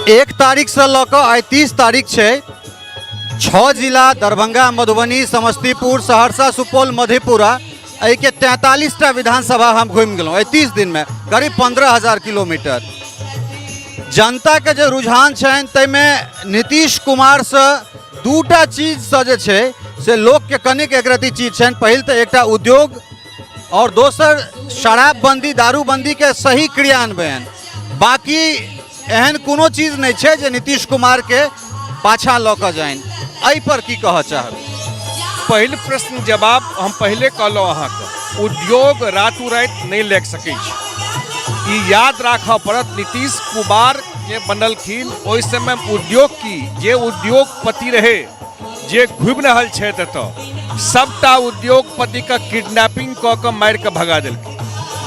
1 तारीखसँ लऽ कऽ आइ 30 तारीख छै, 6 जिला दरभंगा, मधुबनी, समस्तीपुर, सहरसा, सुपौल, मधेपुरा, एहिके 43टा विधानसभा हम घुमि गेलहुँ एहि 30 दिनमे, करीब 15,000 किलोमीटर। जनताके जे रुझान छनि ताहिमे नीतीश कुमारसँ दूटा चीजसँ जे छै से लोकके कनिक एकरती चीज छनि। पहिल तऽ एकटा उद्योग और दोसर शराबबंदी, दारूबंदीके सही क्रियान्वयन। बाकी एहन कोनो चीज नहि छै जे नीतीश कुमारके पाछाँ लऽ कऽ जाइन। एहि पर की कहऽ चाहब? पहिल प्रश्न जवाब हम पहिले कहलहुँ अहाँके, उद्योग रातू राति नहि लागि सकै छै, ई याद राखऽ पड़त। नीतीश कुमार जे बनलखिन ओहि समय उद्योग की जे उद्योगपति रहे जे घुमि रहल छथि एतऽ, सबटा उद्योगपतिके किडनैपिंग कऽ कऽ मारि कऽ भगा देलखिन।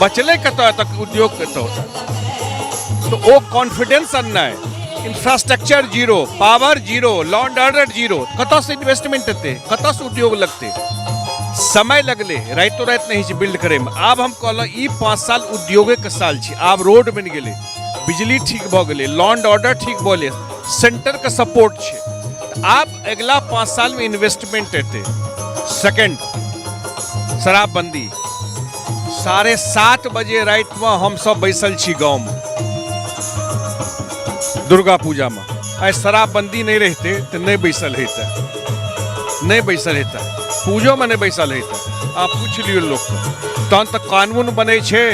बचलै कतऽ एतऽ उद्योग कतऽ? तऽ ओ कॉन्फिडेंस अननाइ, infrastructure zero, power zero, law and order zero, कतऽसँ इन्वेस्टमेंट एतै, कतऽसँ उद्योग लगतै? समय लगलै, राइतो राति नहि होइ छै बिल्ड करैमे। आब हम कहलहुँ ई 5 साल उद्योगेके साल छै। आब रोड बनि गेलै, बिजली ठीक भऽ गेलै, लॉ एंड ऑर्डर ठीक भऽ गेलै, सेंटरके सपोर्ट छै, आब अगिला 5 सालमे इन्वेस्टमेंट एतै। सेकंड, शराबबंदी। 7:30 बजे रातिमे हमसब बैसल छी गाँवमे दुर्गा पूजामे। आइ शराबबंदी नहि रहितै तऽ नहि बैसल होइतै, नहि बैसल हेतै, पूजोमे नहि बैसल हेतै। अहाँ पूछि लियौ लोकके। तहन तऽ कानून बनै छै,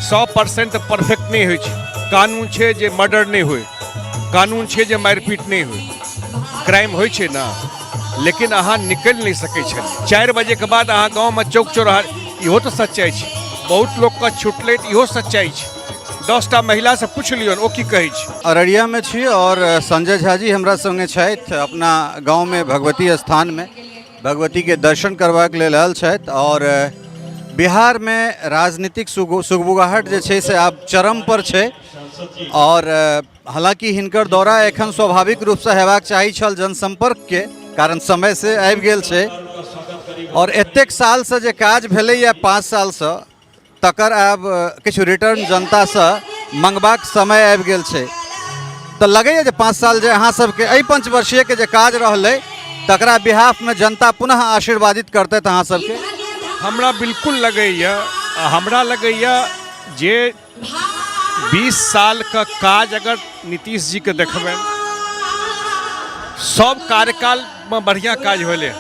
100% परफेक्ट नहि होइ छै। कानून छै जे मर्डर नहि होइ, कानून छै जे मारिपीट नहि होइ, क्राइम होइ छै ने, लेकिन अहाँ निकलि नहि सकै छलियै। 4 बजेके बाद अहाँ गाँवमे चौक चौराहा, इहो तऽ सच्चाइ छै। बहुत लोकके छुटलै तऽ इहो सच्चाइ छै। 10टा महिलासँ पूछि लियौन, ओ की कहै छै। अररियामे छी और संजय झा जी हमरा संगे छथि। अपना गाँवमे भगवती स्थानमे भगवतीके दर्शन करबाक लेल आयल छथि। और बिहारमे राजनीतिक सुगबुगाहट जे छै से आब चरम पर छै। और हालाँकि हिनकर दौरा एखन स्वाभाविक रूपसँ हेबाक चाही छल जनसम्पर्कके कारण, समय से आबि गेल छै। और एतेक सालसँ जे काज भेलैए 5 सालसँ, तकर आब किछु रिटर्न जनतासँ मंगबाक समय आबि गेल छै। तऽ लगैए जे 5 साल जे अहाँ सबके एहि पंचवर्षीयके जे काज रहलै तकरा बिहाफमे जनता पुनः आशीर्वादित करतै अहाँ सबके? हमरा बिल्कुल लगैए, हमरा लगैए जे 20 सालके काज अगर नीतीश जीके देखबनि, सब कार्यकालमे बढ़िआँ काज भेलै,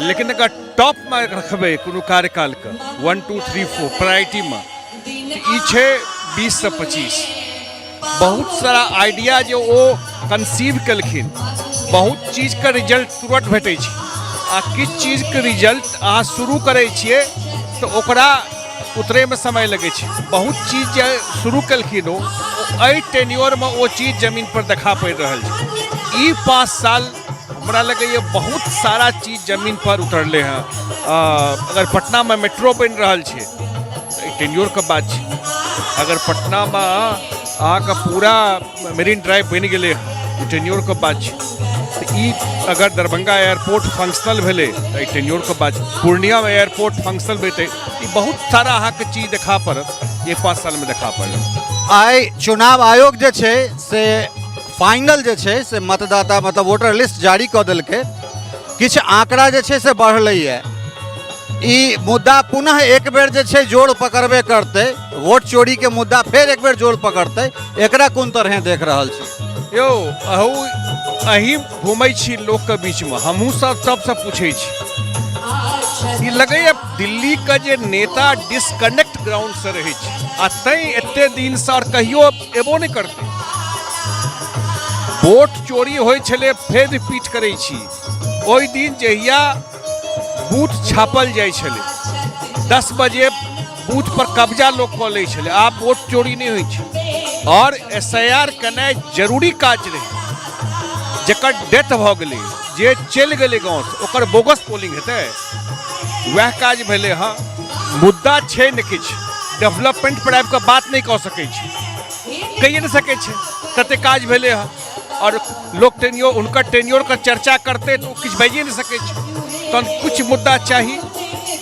लेकिन अगर टॉपमे रखबै कोनो कार्यकालके 1 2 3 4 प्रायोरिटीमे, तऽ ई छै 20 से 25। बहुत सारा आइडिया जे ओ कंसीव केलखिन, बहुत चीजके रिजल्ट तुरंत भेटै छै, आ किछु चीजके रिजल्ट अहाँ शुरू करै छियै तऽ ओकरा उतरैमे समय लगै छै। बहुत चीज जे शुरू केलखिन ओ एहि टेन्योरमे ओ चीज जमीन पर देखा पड़ि रहल छै। ई 5 साल हमरा लगैए बहुत सारा चीज जमीन पर उतरलै हँ। अगर पटनामे मेट्रो बनि रहल छै तऽ ई टेन्योरके बात छै। अगर पटनामे अहाँके पूरा मेरीन ड्राइव बनि गेलै हँ, ई टेन्योरके बात छै। तऽ ई अगर दरभंगा एयरपोर्ट फंक्शनल भेलै तऽ ई टेन्योरके बात छै। पूर्णियामे एयरपोर्ट फंक्शनल भेलै, ई बहुत सारा अहाँके चीज देखा पड़त जे 5 सालमे देखा पड़त। आइ चुनाव आयोग जे छै से फाइनल जे छै से मतदाता मतलब वोटर लिस्ट जारी कऽ देलकै। किछु आंकड़ा जे छै से बढ़लैए। ई मुद्दा पुनः एक बेर जे छै जोड़ पकड़बे करतै, वोट चोरी के मुद्दा फेर एक बेर जोड़ पकड़तै, एकरा कोन तरहे देख रहल छी? यौ, अहू अहीं घूमै छी लोकके बीचमे, हमहूँ सब सबसँ पूछै छी। ई लगैए दिल्लीके जे नेता डिस्कनेक्ट ग्राउंडसँ रहै छै, आ तैँ एते दिनसँ आओर कहियो एबो नहि करतै। वोट चोरी होइ छलै, फेर रिपीट करै छी, ओहि दिन जहिया बूथ छापल जाइ छलै, 10 बजे बूथ पर कब्जा लोक कऽ लै छलै। आब वोट चोरी नहि होइ छै। आओर एस I R केनाइ जरूरी काज रहै। जकर डेथ भऽ गेलै, जे चलि गेलै गाँवसँ, ओकर बोगस पोलिंग हेतै? वएह काज भेलै हँ। मुद्दा छै ने किछु डेवलपमेंट पर आबि कऽ बात नहि कऽ सकै छी, कहिए नहि सकै छै, तते काज भेलै हँ। आओर लोक टेन्योर, हुनकर टेन्योरके चर्चा करतै तऽ ओ किछु बाजिए नहि सकै छै। तहन किछु मुद्दा चाही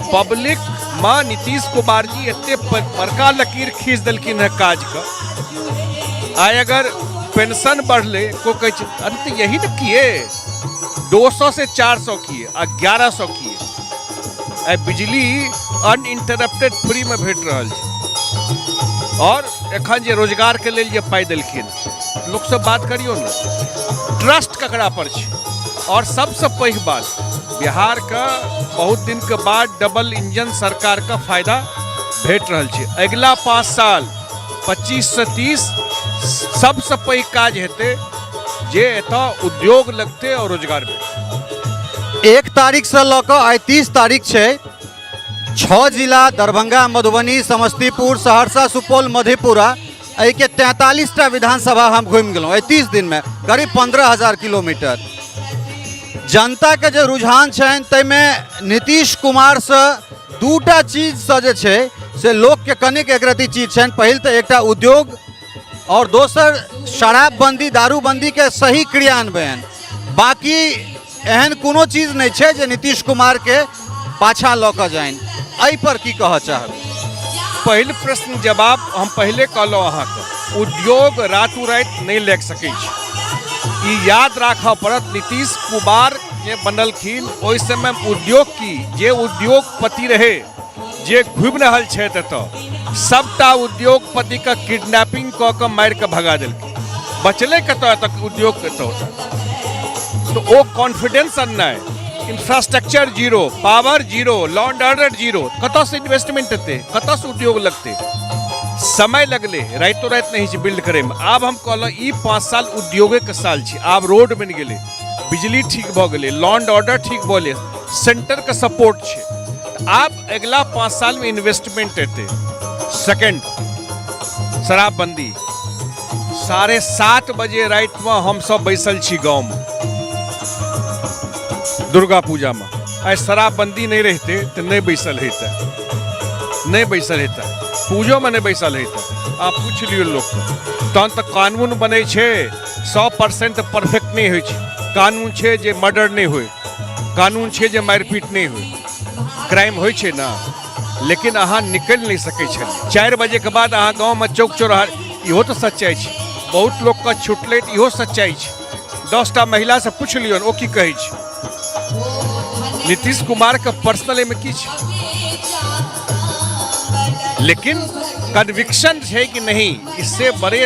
पब्लिकमे। नीतीश कुमार जी एते बड़का लकीर खींच देलखिन हँ काजके। आइ अगर पेंशन बढ़लै, कोइ कहै छै अरे तऽ यही ने किए 200 से 400 किए आ 1100 किए। आइ बिजली अनइंटरप्टेड फ्रीमे भेट रहल छै। आओर एखन जे रोजगारके लेल जे पाइ देलखिन, लोकसँ बात करियौ ने, ट्रस्ट ककरा पर छै। आओर सबसँ पैघ बात, बिहारके बहुत दिनके बाद डबल इंजन सरकारके फायदा भेट रहल छै। अगिला 5 साल 25 से 30 सबसँ पैघ काज हेतै जे एतऽ उद्योग लगतै आओर रोजगार भेटतै। 1 तारीखसँ लऽ कऽ आइ 30 तारीख छै, 6 जिला दरभंगा, मधुबनी, समस्तीपुर, सहरसा, सुपौल, मधेपुरा, एहिके 43टा विधानसभा हम घुमि गेलहुँ एहि 30 दिनमे, करीब 15,000 किलोमीटर। जनताके जे रुझान छनि ताहिमे नीतीश कुमारसँ 2टा चीजसँ जे छै से लोकके कनिक एकरती चीज छनि। पहिल तऽ एकटा उद्योग और दोसर शराबबंदी, दारूबंदीके सही क्रियान्वयन। बाकी एहन कोनो चीज नहि छै जे नीतीश कुमारके पाछाँ लऽ कऽ जाइन। एहि पर की कहऽ चाहबै? पहिल प्रश्न जवाब हम पहिले कहलहुँ अहाँके, उद्योग रातू राति नहि लागि सकै छै, ई याद राखऽ पड़त। नीतीश कुमार जे बनलखिन ओहि समय उद्योग की जे उद्योगपति रहे जे घुमि रहल छथि एतऽ, सबटा उद्योगपतिके किडनैपिंग कऽ कऽ मारि कऽ भगा देलखिन। बचलै कतऽ एतऽ उद्योग कतऽ? तऽ ओ कॉन्फिडेंस अननाइ, infrastructure zero, power zero, law and order zero, कतऽसँ इन्वेस्टमेंट एतै, कतऽसँ उद्योग लगतै? समय लगलै, राइतो राति नहि छै बिल्ड करैमे। आब हम कहलहुँ ई 5 साल उद्योगेके साल छै। आब रोड बनि गेलै, बिजली ठीक भऽ गेलै, लॉ एंड ऑर्डर ठीक भऽ गेलै, सेंटरके सपोर्ट छै। आब अगिला 5 सालमे इन्वेस्टमेंट एतै। सेकेंड, शराबबंदी। 7:30 बजे रातिमे हमसब बैसल छी गाँवमे दुर्गा पूजामे। आइ शराबबंदी नहि रहितै तऽ नहि बैसल होइतै, नहि बैसल होइतै, पूजोमे नहि बैसल होइतै। आप पूछि लियौ लोकके। तहन तऽ कानून बनै छै, 100% परफेक्ट नहि होइ छै। कानून छै जे मर्डर नहि होइ, कानून छै जे मारिपीट नहि होइ, क्राइम होइ छै ने, लेकिन अहाँ निकलि नहि सकै छलियै। 4 बजेके बाद अहाँ गाँवमे चौक चौराहा, इहो तऽ सच्चाइ छै। बहुत लोकके छुटलै तऽ इहो सच्चाइ छै। 10टा महिलासँ पूछि लियौन, ओ की कहै छै। नीतीश कुमारके पर्सनल एहिमे की छै, लेकिन कन्विक्शन छै कि नहीं इससे बड़े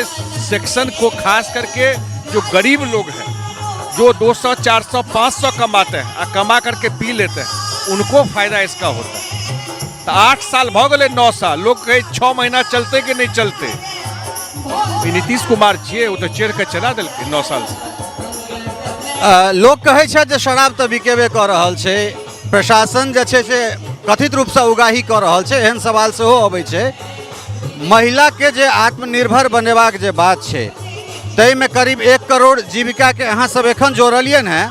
सेक्शन को, खास करके जो गरीब लोग हैं, जो 200, 400, 500 कमाते हैं आ कमा करके पी लेते हैं, उनको फायदा इसका होता है। तो 8 साल भऽ गेलै, 9 साल, लोग कहै 6 महीना चलते कि नहीं चलते। ई नीतीश कुमार छियै, ओ तऽ चढ़ि कऽ चला देलकै 9 साल से। लोक कहै छथि जे शराब तऽ बिकेबे कऽ रहल छै, प्रशासन जे छै से कथित रूपसँ उगाही कऽ रहल छै, एहन सवाल सेहो अबै छै। महिलाके जे आत्मनिर्भर बनेबाक जे बात छै ताहिमे करीब 1 करोड़ जीविकाके अहाँ सब एखन जोड़लियनि हेँ।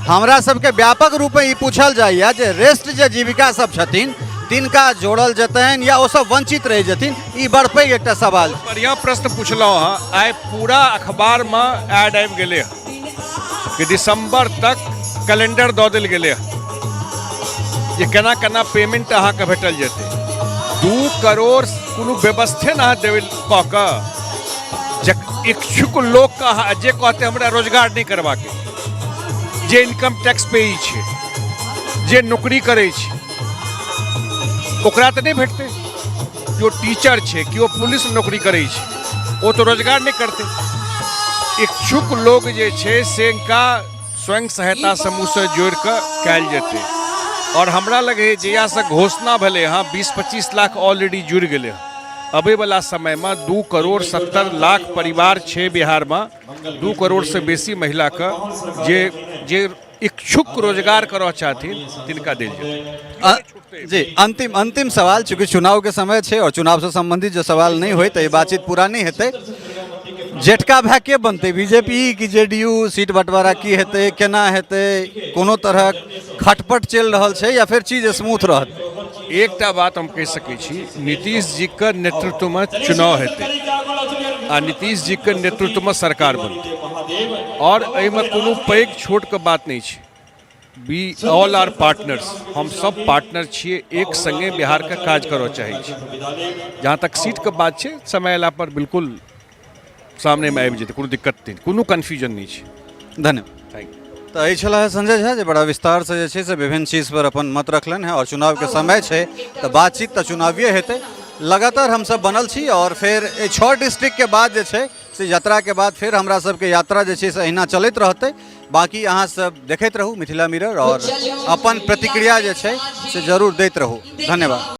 हमरा सबके व्यापक रूपे ई पूछल जाइए जे रेस्ट जे जीविका सब छथिन तिनका जोड़ल जेतनि या ओ सब वंचित रहि जेथिन? ई बड़ पैघ एकटा सवाल। बढ़िआँ प्रश्न पुछलहुँ अहाँ। आइ पूरा अखबारमे एड आबि गेलै हँ कि दिसंबर तक कैलेंडर दऽ देल गेलै हँ जे केना केना पेमेंट अहाँके भेटल जेतै। 2 करोड़ कोनो व्यवस्थे ने अहाँ देबै कऽ कऽ जे इच्छुक लोकके अहाँ जे कहतै हमरा रोजगार नहि करबाके, जे इनकम टैक्स पे छै, जे नौकरी करै छै, ओकरा तऽ नहि भेटतै। केओ टीचर छै, केओ पुलिस नौकरी करै छै, ओ तऽ रोजगार नहि करतै। इच्छुक लोग जे छै से हिनका स्वयं सहायता समूहसँ जोड़ि कऽ कयल जेतै। आओर हमरा लगै जहियासँ घोषणा भेलै हँ 20-25 लाख ऑलरेडी जुड़ि गेलै हँ। अबैवला समयमे 2 करोड़ 70 लाख परिवार छै बिहारमे, 2 करोड़सँ बेसी महिलाके जे जे इच्छुक रोजगार करऽ चाहथिन तिनका देल जेतै। जी, अंतिम अंतिम सवाल, चूँकि चुनाव के समय छै और चुनाव से संबंधित जो सवाल नहीं होय तऽ ई बातचीत पूरा नहीं हेतै। जेठका भाय के बनतै, बीजेपी कि जेडीयू? सीट बंटवारा की हेतै, केना हेतै? कोनो तरहक खटपट चलि रहल छै या फेर चीज स्मूथ रहत? एकटा बात हम कहि सकै छी, नीतीश जीके नेतृत्वमे चुनाव हेतै आ नीतीश जीके नेतृत्वमे सरकार बनतै आओर एहिमे कोनो पैघ छोटके बात नहि छै। We all R partners, हम सब पार्टनर छियै, एक संगे बिहारके काज करऽ चाहै छी। जहाँ तक सीटके बात छै, समय अयला पर बिल्कुल सामनेमे आबि जेतै, कोनो दिक्कत नहि, कोनो कन्फ्यूजन नहि छै। धन्यवाद। Thank you. तऽ एहि छलाह संजय झा, जे बड़ा विस्तारसँ जे छै से विभिन्न चीजपर अपन मत रखलनि हेँ। आओर चुनावके समय छै तऽ बातचीत तऽ चुनाविए हेतै। लगातार हमसब बनल छी आओर फेर एहि 6 डिस्ट्रिक्टके बाद जे छै से यात्राके बाद फेर हमरा सबके यात्रा जे छै से अहिना चलैत रहतै। बाँकी अहाँ सब देखैत रहू मिथिला मिरर आओर अपन प्रतिक्रिया जे छै से जरूर दैत रहू। धन्यवाद।